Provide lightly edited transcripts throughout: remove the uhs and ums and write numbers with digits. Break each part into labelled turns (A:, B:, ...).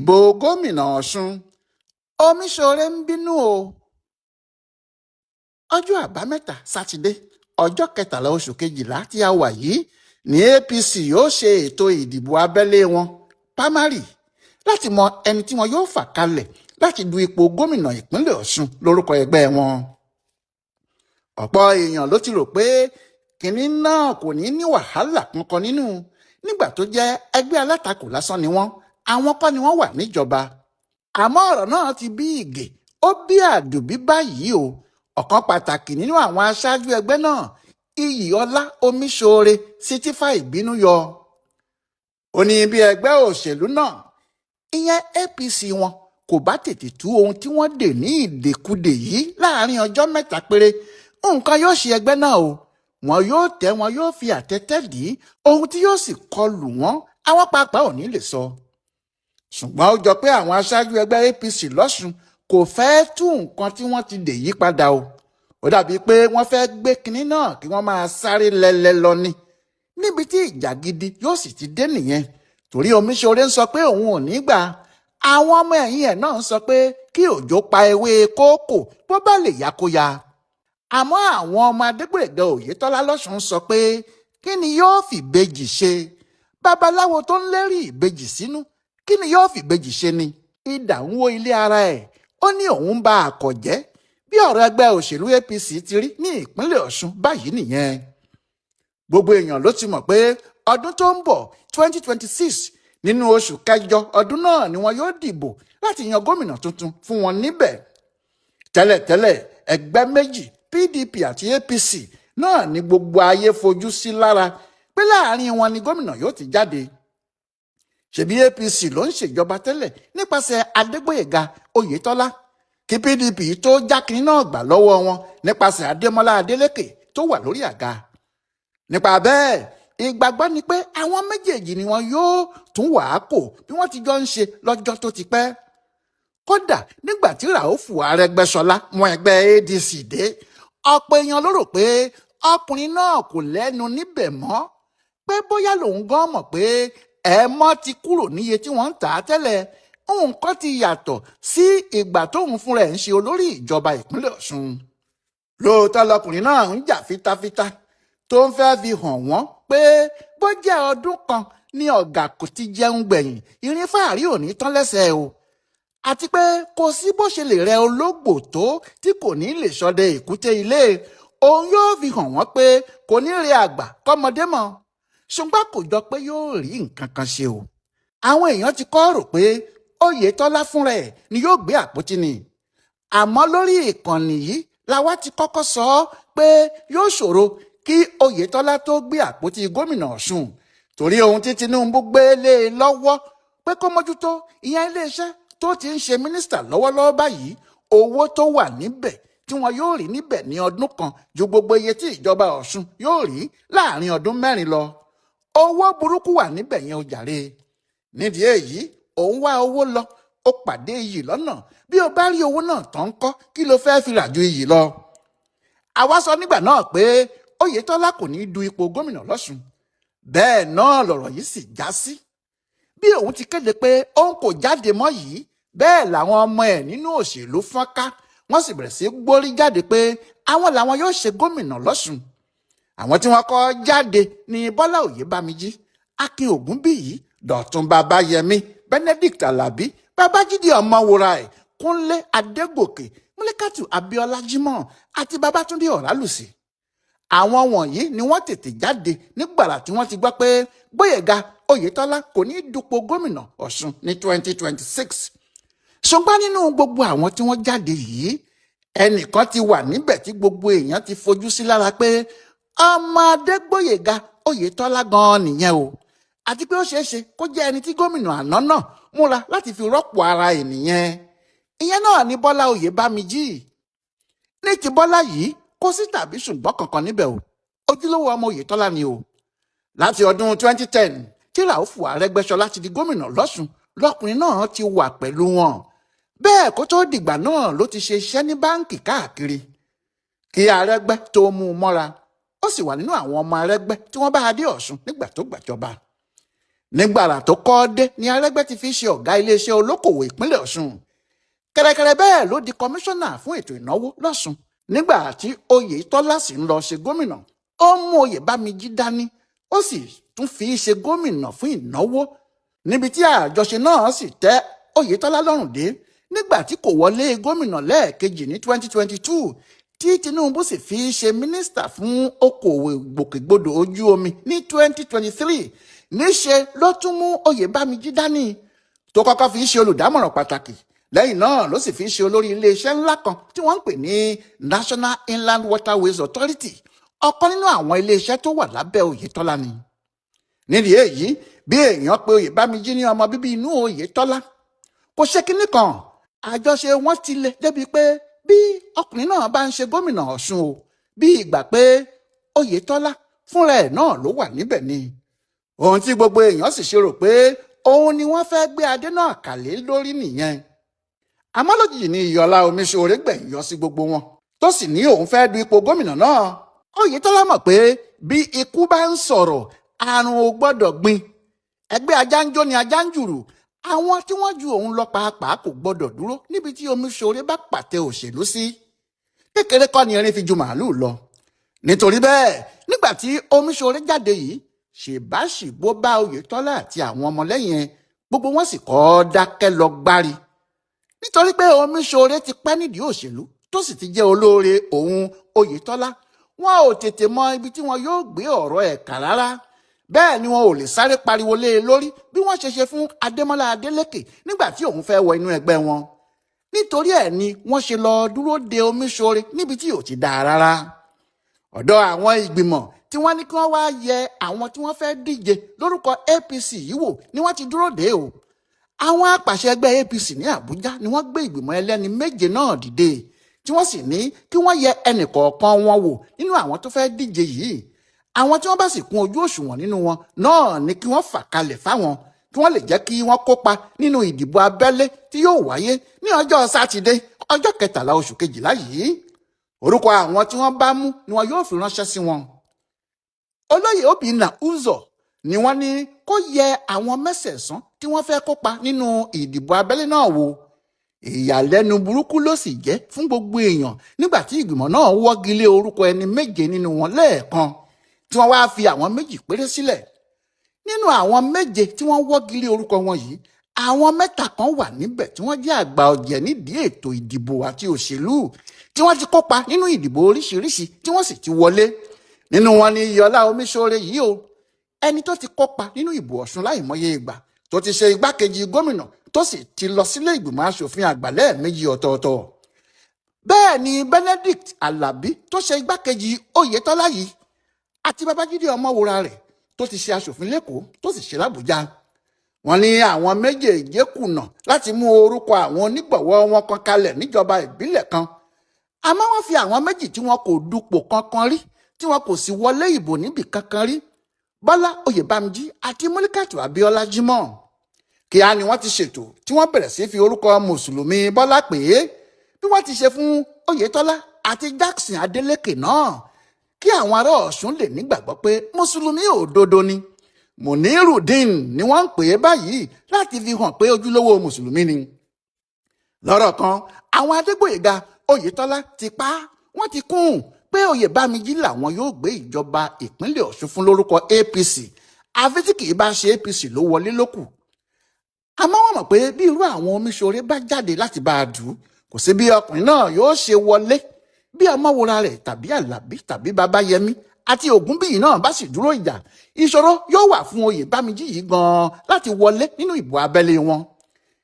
A: Ìbò gómìnà Ọ̀sùn, Omiṣore ń bínú o. Ọjọ́ Àbámẹ́ta Sátidé, ọjọ́ 13 oṣù kejìlá tí a wà yìí ní APC yóò ṣe ètò ìdìbò abẹ́lé wọn, pamari, láti mọ ẹni tí wọn yóò fà kalẹ̀ láti du ipò gómìnà ìpínlẹ̀ Ọ̀ṣun lórúkọ ẹgbẹ́ wọn. Ọ̀pọ̀ èèyàn ló ti rò pé kinní náà kò ní ní wàhálà kankan nínú nígbà tó jẹ́ ẹgbẹ́ alátakò lásán ni wọ́n, àwọn kọ́ ni wọ́n wà níjọba. Àmọ́ ọ̀rọ̀ náà ti bí ìgè, ó bí àdùbí báyìí o. Ọ̀kan pàtàkì nínú àwọn aṣáájú ẹgbẹ́ náà, Iyìọlá Omiṣore, sì ti fa ìbínú yọ. Ó ní bí ẹgbẹ́ òṣèlú náà, ìyẹn APC wọn, kò bá tètè tú ohun tí wọ́n dè ní ìdèkudè yìí láàrin ọjọ́ 3 péré, nǹkan yóò ṣe ẹgbẹ́ náà o. Wọn yóò tẹ́, wọn yóò fi àtẹ́tẹ́ dì í, ohun tí yóò sì kọlù wọ́n, àwọn pàápàá ò ní lè sọ. Ṣùgbọ́n ó jọ pé àwọn aṣáájú ẹgbẹ́ APC lọ́ṣùn kò fẹ́ tú nǹkan tí wọ́n ti dè yí padà o. Ó dàbíi pé wọ́n fẹ́ gbé kinní náà kí wọ́n máa sáré lẹ́lẹ́ lọ ni. Níbi tí ìjà gidi yóò sì ti dé nìyẹn, torí Omiṣore ń sọ pé òun ò ní gbà. Àwọn ọmọ ẹ̀yìn ẹ̀ náà ń sọ pé kí òjò pa ewé kókò, bó bá lè yá kó ya. Àmọ́ àwọn ọmọ Adégbòyèga Oyètọ́lá lọ́sùn sọ pé kí ni yóò fi ìbejì ṣe? Babaláwo tó ń lérí ìbejì sínú, kí ni yóò fi ìbejì ṣe ni? Idà ń wó ilé ara ẹ̀, ó ní òun bá àkọ̀jẹ́. Bí ọ̀rọ̀ ẹgbẹ́ òṣèlú APC ti rí ní ìpínlẹ̀ Ọ̀ṣun báyìí nìyẹn. Gbogbo èèyàn ló ti mọ̀ pé ọdún tó ń bọ̀, 2026, nínú oṣù kẹjọ ọdún náà ni wọn yóò dìbò láti yan gómìnà tuntun fún wọn níbẹ̀. Tẹ́lẹ̀tẹ́lẹ̀, ẹgbẹ́ méjì, PDP àti APC náà ni gbogbo ayé fojú sí lára pé láàrin wọn ni gómìnà yóò ti jáde. Ṣebí APC ló ń ṣèjọba tẹ́lẹ̀ nípasẹ̀ Adégbóyèga Oyètọ́lá, kí PDP tó jákìní náà gbà lọ́wọ́ wọn nípasẹ̀ Adémọ́lá Adélékè tó wà lórí àga. Nípa bẹ́ẹ̀, ìgbàgbọ́ ni pé àwọn méjèèjì ni wọn yóò tún wàá kò bí wọ́n ti jọ ń ṣe lọ́jọ́ tó ti pẹ́. Kódà nígbà tí Ràúfù Arẹ́gbẹ́ṣọlá mú ẹgbẹ́ ADC dé, ọ̀pọ̀ èèyàn ló rò pé ọkùnrin náà kò lẹ́nu níbẹ̀ mọ́, pé bóyá lòun gan mọ̀ pé ẹ̀ẹ́mọ́ ti kúrò níye tí wọ́n ń tà á tẹ́lẹ̀, nǹkan ti yàtọ̀ sí ìgbà tóun fúnra ẹ̀ ń ṣe olórí ìjọba ìpínlẹ̀ Ọ̀ṣun. Lóòótọ́ lọkùnrin náà ń jà fitafita, tó ń fẹ́ fi hàn wọ́n pé bó jẹ́ ọdún kan ní ọ̀gá kò ti jẹun gbẹ̀yìn, irin fàárí ò ní tán lẹ́sẹ̀ o, àti pé kò sí bó ṣe lè rẹ ológbò tó tí kò ní lè ṣọdẹ èkúté ilé. Òun yóò fi hàn wọ́n pé kò ní rí àgbà kọ́mọdé mọ́. Ṣùgbọ́n kò jọ pé yóò rí nǹkan kan ṣe o. Àwọn èèyàn ti kọ́ rò pé Oyètọ́lá fúnra ẹ̀ ni yóò gbé àpótí ni. Àmọ́ lórí ìkànnì yìí làwa ti kọ́kọ́ sọ ọ́ pé yóò ṣòro kí Oyètọ́lá tó gbé àpótí gómìnà Ọ̀ṣun, torí ohun tí Tinubu gbé lé e lọ́wọ́ pé kó mójútó, ìyẹn iléeṣẹ́ tó ti ń ṣe mínísítà lọ́wọ́lọ́wọ́ báyìí, owó tó wà níbẹ̀ tí wọn yóò rí níbẹ̀ ní ọdún kan ju gbogbo iye tí ìjọba Ọ̀ṣun yóò rí láàrin ọdún 4 lọ. Owó burúkú wà níbẹ̀ yẹn o jàre. Nídìí èyí, òun wá owó lọ, ó pàdé iyì lọ́nà. Bí o bá rí owó náà tán kọ́, kí ló fẹ́ẹ́ fi rà ju iyì lọ? Àwa sọ nígbà náà pé Oyètọ́lá kò ní í du ipò gómìnà lọ́ṣun. Bẹ́ẹ̀ náà lọ̀rọ̀ yìí sì já sí. Bí òun ti kéde pé òun kò jáde mọ́ yìí, bẹ́ẹ̀ làwọn ọmọ ẹ̀ nínú òṣèlú fọ́nká, wọ́n sì bẹ̀rẹ̀ sí gbórí jáde pé àwọn làwọn yóò ṣe gómìnà lọ́ṣun. Àwọn tí wọ́n kọ́ jáde ní Bọ́lá Oyèbámijí, Akin Ògúnbíyì, Dọ̀tun Babayẹmí, Benedict Alabi, Babájídé Ọmọwúra ẹ̀, Kúnlé Adégòkè, Múlíkàtù Abíọ́lá Jimoh àti Babátúndé Ọ̀rálùsì. Àwọn wọ̀nyí ni wọ́n tètè jáde nígbàrà tí wọ́n ti gbọ́ pé Gbóyèga Oyètọ́lá kò ní dupò gómìnà Ọ̀ṣun ní 2026. Ṣùgbọ́n nínú gbogbo àwọn tí wọ́n jáde yìí, ẹnìkan ti wà níbẹ̀ tí gbogbo èèyàn ti fojú sí lára pé ọmọ Adégbóyèga Oyètọ́lá gan-an nìyẹn o, àti pé ó ṣeé ṣe kó jẹ́ ẹni tí gómìnà àná náà múra láti fi rọ́pò ara ẹ̀ nìyẹn. Ìyẹn náà ni Bọ́lá Oyèbámijí. Ní ti Bọ́lá yìí, kò sí tàbí ṣùgbọ́n kankan níbẹ̀ o, ojúlówó ọmọ Oyètọ́lá ni o. Láti ọdún 2010 tí Ràúfù Arẹ́gbẹ́ṣọlá ti di gómìnà lọ́ṣun lọkùnrin náà ti wà pẹ̀lú wọn. Bẹ́ẹ̀ kó tó dìgbà náà ló ti ṣe iṣẹ́ ní báǹkì káàkiri kí Arẹ́gbẹ́ tó mú un mọ́ra. Ó sì wà nínú àwọn ọmọ Arẹ́gbẹ́ tí wọ́n bá a dé Ọ̀ṣun nígbà tó gbàjọba. Nígbàrà tó kọ́ dé ni Arẹ́gbẹ́ ti fi ṣe ọ̀gá iléeṣẹ́ olókòwò ìpínlẹ̀ Ọ̀ṣun. Kẹ̀rẹ̀kẹ̀rẹ̀ bẹ́ẹ̀ ló di kọmíṣánná fún ètò ìnáwó lọ́ṣun. Nígbà tí Oyètọ́lá sì ń lọ ṣe gómìnà, ó mú Oyèbámijí dání, ó sì tún fi í ṣe gómìnà fún ìnáwó, níbi tí àjọṣe náà sì tẹ́ Oyètọ́lá lọ́rùn dé. Nígbà tí kò wọlé gómìnà lẹ́ẹ̀kejì ní 2022, tí Tinubu sì fi í ṣe mínísítà fún okòwò ìgbòkègbodò ojú omi ní 2023, níṣe ló tún mú Oyèbámijí dání, tó kọ́kọ́ fi í ṣe olùdámọ̀ràn pàtàkì. Lẹ́yìn náà ló sì fi ṣe olórí iléeṣẹ́ ńlá kan tí wọ́n ń pè ní National Inland Waterways Authority, ọ̀kan nínú àwọn iléeṣẹ́ tó wà lábẹ́ Oyètọ́lá ni. Nídìí èyí, bí èèyàn pé Oyèbámijí ní ọmọ bíbí inú Oyètọ́lá, kò ṣe kinní kan. Àjọṣe wọn ti le débi pé bí ọkùnrin náà bá ń ṣe gómìnà Ọ̀ṣun o, bí ìgbà pé Oyètọ́lá fúnra ẹ̀ náà ló wà níbẹ̀ ni. Ohun tí gbogbo èèyàn sì ṣe rò pé òun ni wọ́n fẹ́ gbé adé náà kàlé lórí nìyẹn. Àmọ́ lójijì ni Iyọlá Omiṣore gbẹ̀yìn yọ sí gbogbo wọn, tó sì ní òun fẹ́ du ipò gómìnà náà. Oyètọ́lá mọ̀ pé bí ikú bá ń sọ̀rọ̀, àrùn ò gbọ́dọ̀ gbin. Ẹgbẹ́ ajá ń jó ni ajá ń jùrù. Àwọn tí wọ́n ju òun lọ pàápàá kò gbọ́dọ̀ dúró níbi tí Omiṣore bá pàtẹ òṣèlú sí. Kékeré kọ́ ni erin fi ju màálùú lọ. Nítorí bẹ́ẹ̀, nígbà tí Omiṣore jáde yìí, ṣèbáṣìbó bá Oyètọ́lá àti àwọn ọmọlẹ́yìn ẹ̀, gbogbo wọn sì kọ́ dákẹ́ lọ gbárí, nítorí pé Omiṣore ti pẹ́ nídìí òṣèlú, tó sì ti jẹ́ olóore òun Oyètọ́lá. Wọn ò tètè mọ ibi tí wọn yóò gbé ọ̀rọ̀ ẹ̀ kà rárá. Bẹ́ẹ̀ ni wọn ò lè sáré pariwo lé e lórí bí wọ́n ṣe ṣe fún Adémọ́lá Adélékè nígbà tí òun fẹ́ wọ inú ẹgbẹ́ wọn. Nítorí ẹ̀ ni wọ́n ṣe lọ dúró de Omiṣore níbi tí ò ti dáa rárá. Ọ̀dọ̀ àwọn ìgbìmọ̀ tí wọ́n ní kí wọ́n wá yẹ àwọn tí wọ́n fẹ́ díje lórúkọ APC yìí wò ni wọ́n ti dúró dé o. Àwọn apàṣẹ ẹgbẹ́ APC ní Àbújá ni wọ́n gbé ìgbìmọ̀ ẹlẹ́ni 7 náà dìde, tí wọ́n sì ní kí wọ́n yẹ ẹnì kọ̀ọ̀kan wọn wò nínú àwọn tó fẹ́ díje yìí. Àwọn tí wọ́n bá sì kún ojú òṣùwọ̀n nínú wọn náà ni kí wọ́n fà kalẹ̀ fáwọn, kí wọ́n lè jẹ́ kí wọ́n kópa nínú ìdìbò abẹ́lé tí yóò wáyé ní ọjọ́ Sátidé, ọjọ́ 13 oṣù kejìlá yìí. Orúkọ àwọn tí wọ́n bá mú ni wọn yóò fi ránṣẹ́ sí wọn. Olóyè Obinna Uzo ni wọ́n ní kó yẹ àwọn mẹ́sẹ̀ẹ̀sán tí wọ́n fẹ́ kópa nínú ìdìbò abẹ́lé náà wò. Ìyàlẹ́nu burúkú ló sì jẹ́ fún gbogbo èèyàn nígbà tí ìgbìmọ̀ náà wọ́gi lé orúkọ ẹni 7 nínú wọn lẹ́ẹ̀kan, tí wọ́n wáá fi àwọn 2 péré sílẹ̀. Nínú àwọn 7 tí wọ́n wọ́gi lé orúkọ wọn yìí, àwọn 3 kan wà níbẹ̀ tí wọ́n jẹ́ àgbà ọ̀jẹ̀ nídìí ètò ìdìbò àti òṣèlú, tí wọ́n ti kópa nínú ìdìbò oríṣiríṣi, tí wọ́n sì ti wọlé. Nínú wọn ni Iyọlá Omiṣore yìí o, ẹni tó ti kópa nínú ìbò Ọ̀ṣun láìmọye ìgbà, tó ti ṣe igbákejì gómìnà, tó sì ti lọ sílé ìgbìmọ̀ asòfin àgbà lẹ́ẹ̀mejì ọ̀tọ̀ọ̀tọ̀. Bẹ́ẹ̀ ni Benedict Alabi tó ṣe igbákejì Oyètọ́lá yìí, àti Babájídé Ọmọwúra rẹ̀ tó ti ṣe aṣòfin lẹ́kọ̀ọ́, tó sì ṣe l'Àbújá. Wọ́n ní àwọn méjèèjì kùnà láti mú orúkọ àwọn onígbọ̀wọ́ wọn kan kalẹ̀ níjọba ìbílẹ̀ kan. Àmọ́ wọ́n fi àwọn 2 tí wọn kò dupò kankan rí, tí wọn kò sì wọlé ìbò níbì kankan rí, Bọ́lá Oyèbámjí àti Múlíkàtù Abíọ́lá Jímọ̀. Kíá ni wọ́n ti ṣètò tí wọ́n bẹ̀rẹ̀ sí fi orúkọ mùsùlùmí Bọ́lá pè é, bí wọ́n ti ṣe fún Oyètọ́lá àti Jackson Adélékè náà, kí àwọn ará Ọ̀ṣun lè nígbàgbọ́ pé mùsùlùmí òdodo ni. Munirudeen ni wọ́n ń pè é báyìí láti fi hàn pé ojúlówó mùsùlùmí ni. Lọ́rọ̀ kan, àwọn Adégbòyèga Oyètọ́lá ti pa wọ́n ti kún pé Oyèbámijí làwọn yóò gbé ìjọba ìpínlẹ̀ Ọ̀ṣun fún lórúkọ APC, àfi tí kì í bá ṣe APC ló wọlé lókù. Àmọ́ wọ́n mọ̀ pé bí irú àwọn Omiṣore bá jáde láti bá a dù ú, kò sí bí ọkùnrin náà yóò ṣe wọlé. Bí Ọmọwúra rẹ̀ tàbí Àlàbí tàbí Babayẹmí àti Ògúnbíyì náà bá sì dúró ìjà, ìṣòro yóò wà fún Oyèbámijí yìí gan-an láti wọlé nínú ìbò abẹ́lé wọn.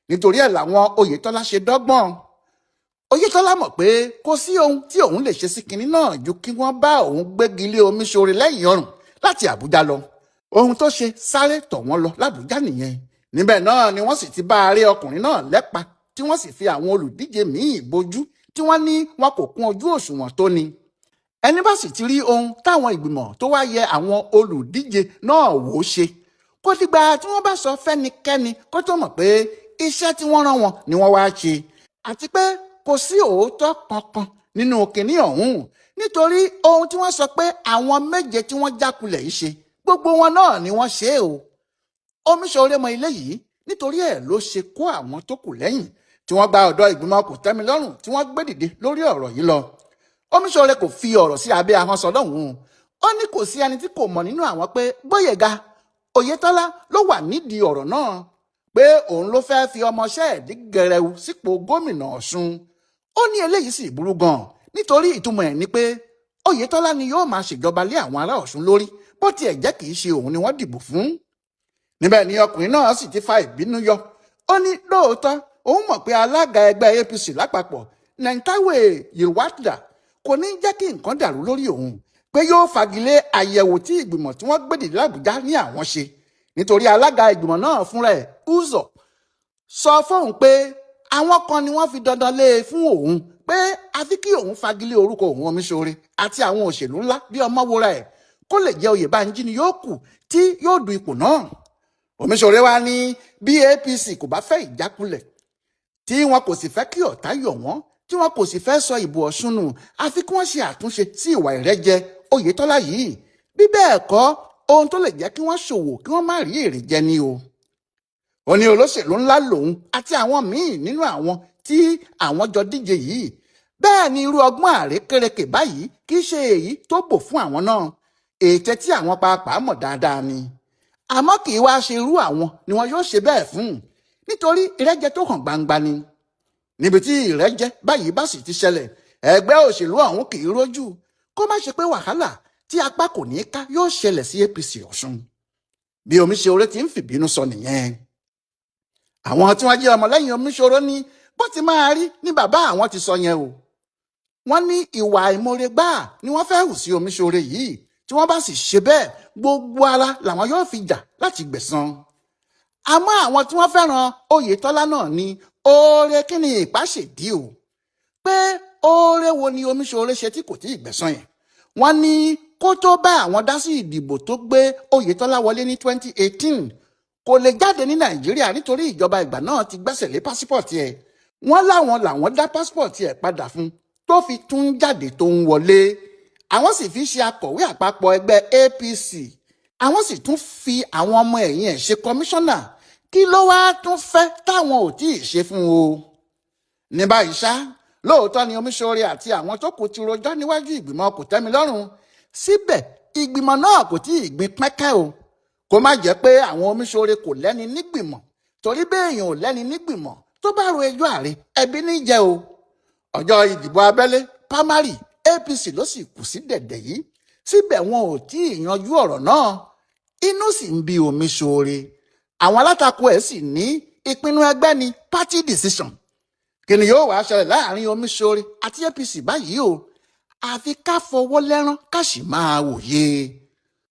A: Nítorí ẹ̀ làwọn Oyètọ́lá ṣe dọ́gbọ́n. Oyètọ́lá mọ̀ pé kò sí ohun tí òun lè ṣe sí kinní náà ju kí wọ́n bá òun gbégi lé Omiṣore lẹ́yìn ọrùn láti Àbújá lọ. Ohun tó ṣe sáré tọ̀ wọ́n lọ l'Àbújá nìyẹn. Níbẹ̀ náà ni wọ́n sì ti bá aré ọkùnrin náà lẹ́pa, tí wọ́n sì fi àwọn olùdíje míì bojú tí wọ́n ní wọn kò kún ojú òṣùwọ̀n tó ni. Ẹni bá sì ti rí ohun táwọn ìgbìmọ̀ tó wá yẹ àwọn olùdíje náà wò ṣe, kó dìgbà tí wọ́n bá sọ fẹ́nikẹ́ni kó tó mọ̀ pé iṣẹ́ tí wọ́n rán wọn ni wọ́n wá ṣe, àti pé kò sí òótọ́ kankan nínú kinní ọ̀hún, nítorí ohun tí wọ́n sọ pé àwọn 7 tí wọ́n jákulẹ̀ yìí ṣe, gbogbo wọn náà ni wọ́n ṣe é o. Omiṣore mọ ilé yìí, nítorí ẹ̀ ló ṣe kó àwọn tó kù lẹ́yìn tí wọ́n gba ọ̀dọ̀ ìgbìmọ̀ kòtẹ́milọ́rùn tí wọ́n gbé dìde lórí ọ̀rọ̀ yìí lọ. Omiṣore kò fi ọ̀rọ̀ sí abẹ́ ahọ́n sọ lọ́hùn-ún. Ó ní kò sí ẹni tí kò mọ̀ nínú àwọn pé Gbóyèga Oyètọ́lá ló wà nídìí ọ̀rọ̀ náà, pé òun ló fẹ́ẹ́ fi ọmọọṣẹ́ ẹ̀ dí gẹrẹwu sípò gómìnà Ọ̀ṣun. Ó ní eléyìí sì burú gan-an, nítorí ìtumọ̀ ẹ̀ ni pé Oyètọ́lá ni yóò máa ṣèjọba lé àwọn ará Ọ̀ṣun lórí, bó tiẹ̀ jẹ́ kìí ṣe òun ni wọ́n dìbò fún. Níbẹ̀ ni ọkùnrin náà sì ti fa ìbínú yọ. Ó ní lóòótọ́ òun mọ̀ pé alága ẹgbẹ́ APC lápapọ̀, Nentawe Yilwatda, kò ní jẹ́ kí nǹkan dàrú lórí òun, pé yóò fagilé àyẹ̀wò tí ìgbìmọ̀ tí wọ́n gbé dìde l'Àbújá ní àwọn ṣe, nítorí alága ìgbìmọ̀ náà fúnra ẹ̀, Uzo, sọ fóun pé àwọn kan ni wọ́n fi dandan lé e fún òun pé àfi kí òun fagilé orúkọ òun Omiṣore àti àwọn òṣèlú ńlá bíi Ọmọwúrà ẹ̀, kó lè jẹ́ Oyèbánjí ni yóò kù tí yóò du ipò náà. Omiṣore wá ní bí APC kò bá fẹ́ ìjákulẹ̀, tí wọn kò sì fẹ́ kí ọ̀tá yọ̀ wọ́n, tí wọn kò sì fẹ́ sọ ìbò Ọ̀ṣun nù, àfi kí wọ́n ṣe àtúnṣe sí ìwà ìrẹ́jẹ Oyètọ́lá yìí. Bí bẹ́ẹ̀ kọ́, ohun tó lè jẹ́ kí wọ́n ṣòwò kí wọ́n má rí èrè jẹ ni o. Ó ní olóṣèlú ńlá lòun àti àwọn míì nínú àwọn tí àwọn jọ díje yìí. Bẹ́ẹ̀ ni irú ọgbọ́n àrékérekè báyìí kì í ṣe èyí tó bò fún àwọn náà. Ète tí àwọn pàápàá mọ̀ dáadáa ni, àmọ́ kì í wá ṣe irú àwọn ni wọn yóò ṣe bẹ́ẹ̀ fún, nítorí ìrẹ́jẹ tó hàn gbangba ni. Níbi tí ìrẹ́jẹ báyìí bá sì ti ṣẹlẹ̀, ẹgbẹ́ òṣèlú ọ̀hún kì í rójú. Kó má ṣe pé wàhálà tí apá kò ní í ká yóò ṣẹlẹ̀ sí APC Ọ̀ṣun. Bí Omiṣore ti ń fìbínú sọ nìyẹn. Àwọn tí wọ́n jẹ́ ọmọlẹ́yìn Omiṣore ní bó ti máa rí ní bàbá àwọn ti sọ yẹn o. Wọ́n ní ìwà àìmoore gbáà ni wọ́n fẹ́ hù sí Omiṣore yìí. Tí wọ́n bá sì ṣe bẹ́ẹ̀, gbogbo ara làwọn yóò fi jà láti gbẹ̀san. Àmọ́ àwọn tí wọ́n fẹ́ràn Oyètọ́lá náà ní oore kí ni ìpáṣèdí o, pé oore wo ni Omiṣore ṣe tí kò tí ì gbẹ̀san yẹn? Wọ́n ní kó tó bá àwọn dá sí ìdìbò tó gbé Oyètọ́lá wọlé ní 2018, kò lè jáde ní Nàìjíríà, nítorí ìjọba ìgbà náà ti gbẹ́sẹ̀ lé pásípọ̀tì ẹ̀. Wọ́n láwọn làwọn dá pásípọ̀tì ẹ̀ padà fún tó fi tún jáde tó ń wọlé. Àwọn sì fi ṣe akọ̀wé àpapọ̀ ẹgbẹ́ APC. Àwọn sì tún fi àwọn ọmọ ẹ̀yìn ẹ̀ ṣe kọmíṣánná. Kí ló wáá tún fẹ́ táwọn ò tí ì ṣe fún o? Ní báyìí ṣá, lóòótọ́ ni Omiṣore àti àwọn tó kù ti rojọ́ níwájú ìgbìmọ̀ kòtẹ́milọ́rùn. Síbẹ̀, ìgbìmọ̀ náà kò tí ì gbin pẹ́kẹ́ o. Kó má jẹ́ pé àwọn Omiṣore kò lẹ́ni nígbìmọ̀, torí béèyàn ò lẹ́ni nígbìmọ̀, tó bá ro ẹjọ́ ààrẹ, ẹbí ní jẹ́ o. Ọjọ́ ìdìbò abẹ́lé primary APC ló sì kù sí dẹ̀dẹ̀ yìí. Síbẹ̀, wọn ò tí ì yanjú ọ̀rọ̀ náà. Inú sì ń bí Omiṣore. Àwọn alátakò ẹ̀ sì ní ìpinnu ẹgbẹ́ ni, party decision. Kí ni yóò wá ṣẹlẹ̀ láàrin Omiṣore àti APC báyìí o? Àfi ká fọwọ́ lẹ́rán, ká sì máa wòye.